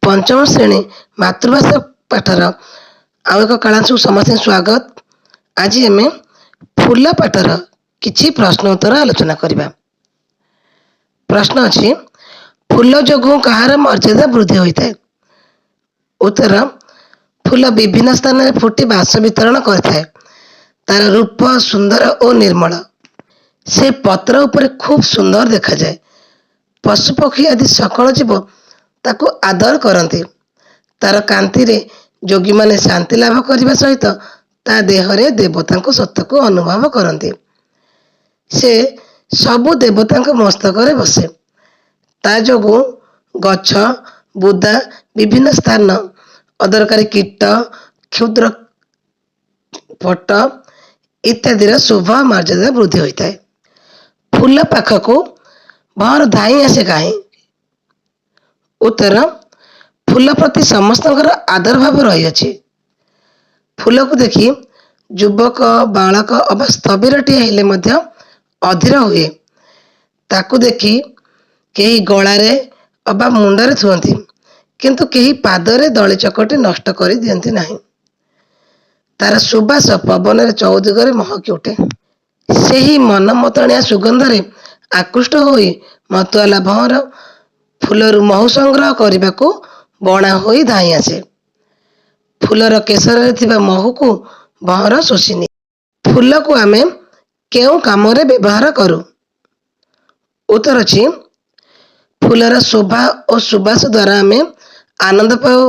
ପଞ୍ଚମ ଶ୍ରେଣୀ ମାତୃଭାଷା ପାଠର ଆଉ ଏକ କାଳାଂଶକୁ ସମସ୍ତଙ୍କୁ ସ୍ୱାଗତ। ଆଜି ଆମେ ଫୁଲ ପାଠର କିଛି ପ୍ରଶ୍ନ ଉତ୍ତର ଆଲୋଚନା କରିବା। ପ୍ରଶ୍ନ ଅଛି, ଫୁଲ ଯୋଗୁଁ କାହାର ମର୍ଯ୍ୟାଦା ବୃଦ୍ଧି ହୋଇଥାଏ? ଉତ୍ତର, ଫୁଲ ବିଭିନ୍ନ ସ୍ଥାନରେ ଫୁଟି ବାସ ବିତରଣ କରିଥାଏ। ତାର ରୂପ ସୁନ୍ଦର ଓ ନିର୍ମଳ। ସେ ପତ୍ର ଉପରେ ଖୁବ୍ ସୁନ୍ଦର ଦେଖାଯାଏ। ପଶୁପକ୍ଷୀ ଆଦି ସକଳ ଜୀବ ତାକୁ ଆଦର କରନ୍ତି। ତାର କାନ୍ତିରେ ଯୋଗୀମାନେ ଶାନ୍ତି ଲାଭ କରିବା ସହିତ ତା ଦେହରେ ଦେବତାଙ୍କ ସତ୍ତାକୁ ଅନୁଭବ କରନ୍ତି। ସେ ସବୁ ଦେବତାଙ୍କ ମସ୍ତକରେ ବସେ। ତା ଯୋଗୁଁ ଗଛ, ବୁଦା, ବିଭିନ୍ନ ସ୍ଥାନ, ଅଦରକାରୀ କୀଟ, କ୍ଷୁଦ୍ର ପଟ ଇତ୍ୟାଦିର ଶୋଭା ମର୍ଯ୍ୟାଦା ବୃଦ୍ଧି ହୋଇଥାଏ। ଫୁଲ ପାଖକୁ ଭଅଁର ଧାଇଁ ଆସେ କାହିଁ? ଉତ୍ତର, ଫୁଲ ପ୍ରତି ସମସ୍ତଙ୍କର ଆଦର ଭାବ ରହିଅଛି। ଫୁଲକୁ ଦେଖି ଯୁବକ, ବାଳକ ଅବା ସ୍ଥବିରଟିଏ ହେଲେ ମଧ୍ୟ ଅଧୀର ହୁଏ। ତାକୁ ଦେଖି କେହି ଗଳାରେ ଅବା ମୁଣ୍ଡରେ ଥୁଅନ୍ତି, କିନ୍ତୁ କେହି ପାଦରେ ଦଳି ଚକଟି ନଷ୍ଟ କରି ଦିଅନ୍ତି ନାହିଁ। ତାର ସୁବାସ ପବନରେ ଚଉଦିଗରେ ମହକି ଉଠେ। ସେହି ମନମତାଣିଆ ସୁଗନ୍ଧରେ ଆକୃଷ୍ଟ ହୋଇ ମତୁଆଲା ଭଅଁର ଫୁଲରୁ ମହୁ ସଂଗ୍ରହ କରିବାକୁ ବଣା ହୋଇ ଧାଇଁ ଆସେ। ଫୁଲର କେଶରରେ ଥିବା ମହୁକୁ ଭଅଁର ଶୋଷିନିଏ। ଫୁଲକୁ ଆମେ କେଉଁ କାମରେ ବ୍ୟବହାର କରୁ? ଉତ୍ତର ଅଛି, ଫୁଲର ଶୋଭା ଓ ସୁବାସ ଦ୍ୱାରା ଆମେ ଆନନ୍ଦ ପାଉ।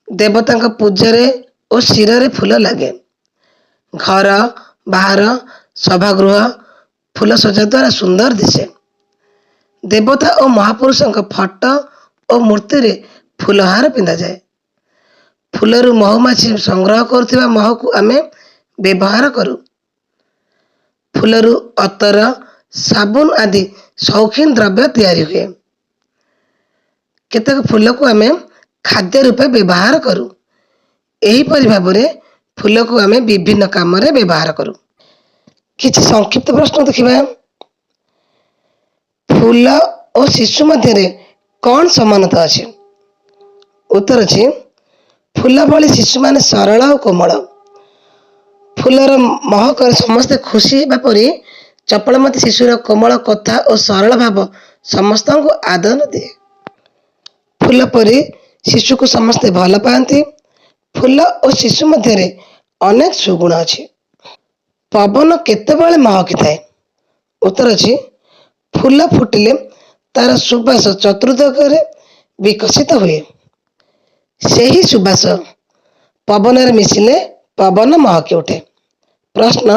ଦେବତାଙ୍କ ପୂଜାରେ ଓ ଶିରରେ ଫୁଲ ଲାଗେ। ଘର, ବାହାର, ସଭାଗୃହ ଫୁଲସଜ୍ଜା ଦ୍ୱାରା ସୁନ୍ଦର ଦିଶେ। ଦେବତା ଓ ମହାପୁରୁଷଙ୍କ ଫଟୋ ଓ ମୂର୍ତ୍ତିରେ ଫୁଲହାର ପିନ୍ଧାଯାଏ। ଫୁଲରୁ ମହୁମାଛି ସଂଗ୍ରହ କରୁଥିବା ମହୁକୁ ଆମେ ବ୍ୟବହାର କରୁ। ଫୁଲରୁ ଅତର, ସାବୁନ ଆଦି ସୌଖିନ ଦ୍ରବ୍ୟ ତିଆରି ହୁଏ। କେତେକ ଫୁଲକୁ ଆମେ ଖାଦ୍ୟ ରୂପେ ବ୍ୟବହାର କରୁ। ଏହିପରି ଭାବରେ ଫୁଲକୁ ଆମେ ବିଭିନ୍ନ କାମରେ ବ୍ୟବହାର କରୁ। କିଛି ସଂକ୍ଷିପ୍ତ ପ୍ରଶ୍ନ ଦେଖିବା। ଫୁଲ ଓ ଶିଶୁ ମଧ୍ୟରେ କ'ଣ ସମାନତା ଅଛି? ଉତ୍ତର ଅଛି, ଫୁଲ ଭଳି ଶିଶୁମାନେ ସରଳ ଓ କୋମଳ। ଫୁଲର ମହକରେ ସମସ୍ତେ ଖୁସି ହେବା ପରି ଚପଳମତି ଶିଶୁର କୋମଳ କଥା ଓ ସରଳ ଭାବ ସମସ୍ତଙ୍କୁ ଆଦର ଦିଏ। ଫୁଲ ପରି ଶିଶୁକୁ ସମସ୍ତେ ଭଲ ପାଆନ୍ତି। ଫୁଲ ଓ ଶିଶୁ ମଧ୍ୟରେ ଅନେକ ସୁଗୁଣ ଅଛି। ପବନ କେତେବେଳେ ମହକିଥାଏ? ଉତ୍ତର ଅଛି, ଫୁଲ ଫୁଟିଲେ ତାର ସୁବାସ ଚତୁର୍ଦିଗରେ ବିକଶିତ ହୁଏ। ସେହି ସୁବାସ ପବନରେ ମିଶିଲେ ପବନ ମହକି ଉଠେ। ପ୍ରଶ୍ନ,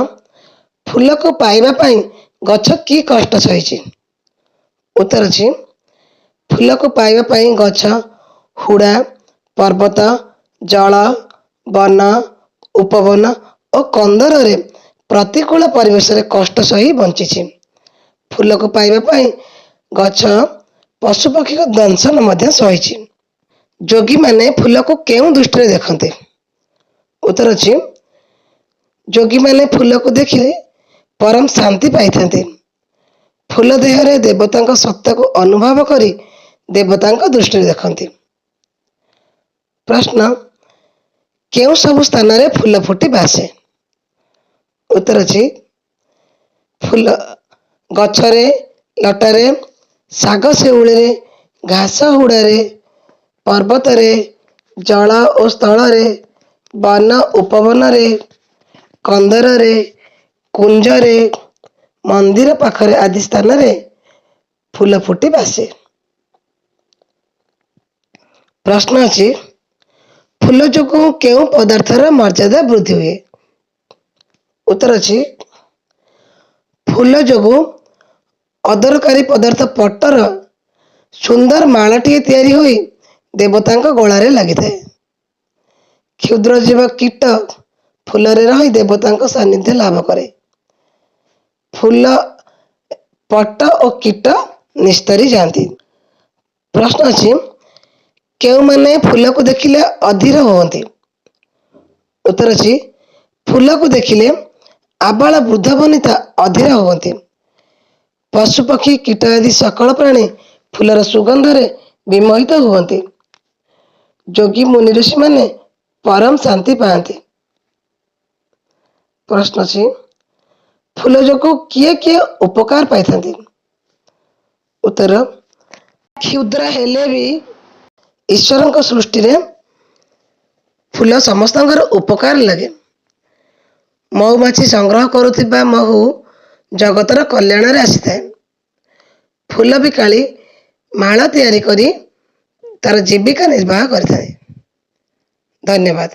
ଫୁଲକୁ ପାଇବା ପାଇଁ ଗଛ କି କଷ୍ଟ ସହିଛି? ଉତ୍ତର ଅଛି, ଫୁଲକୁ ପାଇବା ପାଇଁ ଗଛ ହୁଡ଼ା, ପର୍ବତ, ଜଳ, ବନ, ଉପବନ ଓ କନ୍ଦରରେ ପ୍ରତିକୂଳ ପରିବେଶରେ କଷ୍ଟ ସହି ବଞ୍ଚିଛି। ଫୁଲକୁ ପାଇବା ପାଇଁ ଗଛ ପଶୁପକ୍ଷୀଙ୍କ ଦଂଶନ ମଧ୍ୟ ସହିଛି। ଯୋଗୀମାନେ ଫୁଲକୁ କେଉଁ ଦୃଷ୍ଟିରେ ଦେଖନ୍ତି? ଉତ୍ତର ଅଛି, ଯୋଗୀମାନେ ଫୁଲକୁ ଦେଖି ପରମ ଶାନ୍ତି ପାଇଥାନ୍ତି। ଫୁଲ ଦେହରେ ଦେବତାଙ୍କ ସତ୍ତାକୁ ଅନୁଭବ କରି ଦେବତାଙ୍କ ଦୃଷ୍ଟିରେ ଦେଖନ୍ତି। ପ୍ରଶ୍ନ, କେଉଁ ସବୁ ସ୍ଥାନରେ ଫୁଲ ଫୁଟି ବାସେ? ଉତ୍ତର ଅଛି, ଫୁଲ ଗଛରେ, ଲଟାରେ, ଶାଗ ଶେଉଳରେ, ଘାସ ହୁଡ଼ାରେ, ପର୍ବତରେ, ଜଳ ଓ ସ୍ଥଳରେ, ବନ ଉପବନରେ, କନ୍ଦରରେ, କୁଞ୍ଜରେ, ମନ୍ଦିର ପାଖରେ ଆଦି ସ୍ଥାନରେ ଫୁଲ ଫୁଟି ବାସେ। ପ୍ରଶ୍ନ ଅଛି, ଫୁଲ ଯୋଗୁଁ କେଉଁ ପଦାର୍ଥର ମର୍ଯ୍ୟାଦା ବୃଦ୍ଧି ହୁଏ? ଉତ୍ତର ଅଛି, ଫୁଲ ଯୋଗୁଁ ଅଦରକାରୀ ପଦାର୍ଥ ପଟର ସୁନ୍ଦର ମାଳଟିଏ ତିଆରି ହୋଇ ଦେବତାଙ୍କ ଗଳାରେ ଲାଗିଥାଏ। କ୍ଷୁଦ୍ର ଜୀବ କୀଟ ଫୁଲରେ ରହି ଦେବତାଙ୍କ ସାନ୍ନିଧ୍ୟ ଲାଭ କରେ। ଫୁଲ, ପଟ ଓ କୀଟ ନିସ୍ତରି ଯାଆନ୍ତି। ପ୍ରଶ୍ନ ଅଛି, କେଉଁମାନେ ଫୁଲକୁ ଦେଖିଲେ ଅଧୀର ହୁଅନ୍ତି? ଉତ୍ତର ଅଛି, ଫୁଲକୁ ଦେଖିଲେ ଆବାଳ ବୃଦ୍ଧ ବନିତା ଅଧୀର ହୁଅନ୍ତି। ପଶୁପକ୍ଷୀ, କୀଟ ଆଦି ସକଳ ପ୍ରାଣୀ ଫୁଲର ସୁଗନ୍ଧରେ ବିମୋହିତ ହୁଅନ୍ତି। ଯୋଗୀ ମୁନି ଋଷିମାନେ ପରମ ଶାନ୍ତି ପାଆନ୍ତି। ପ୍ରଶ୍ନ ଅଛି, ଫୁଲ ଯୋଗୁଁ କିଏ କିଏ ଉପକାର ପାଇଥାନ୍ତି? ଉତ୍ତର, କ୍ଷୁଦ୍ର ହେଲେ ବି ଈଶ୍ୱରଙ୍କ ସୃଷ୍ଟିରେ ଫୁଲ ସମସ୍ତଙ୍କର ଉପକାର ଲାଗେ। ମହୁମାଛି ସଂଗ୍ରହ କରୁଥିବା ମହୁ ଜଗତର କଲ୍ୟାଣରେ ଆସିଥାଏ। ଫୁଲ ବିକାଳି ମାଳ ତିଆରି କରି ତାର ଜୀବିକା ନିର୍ବାହ କରିଥାଏ। ଧନ୍ୟବାଦ।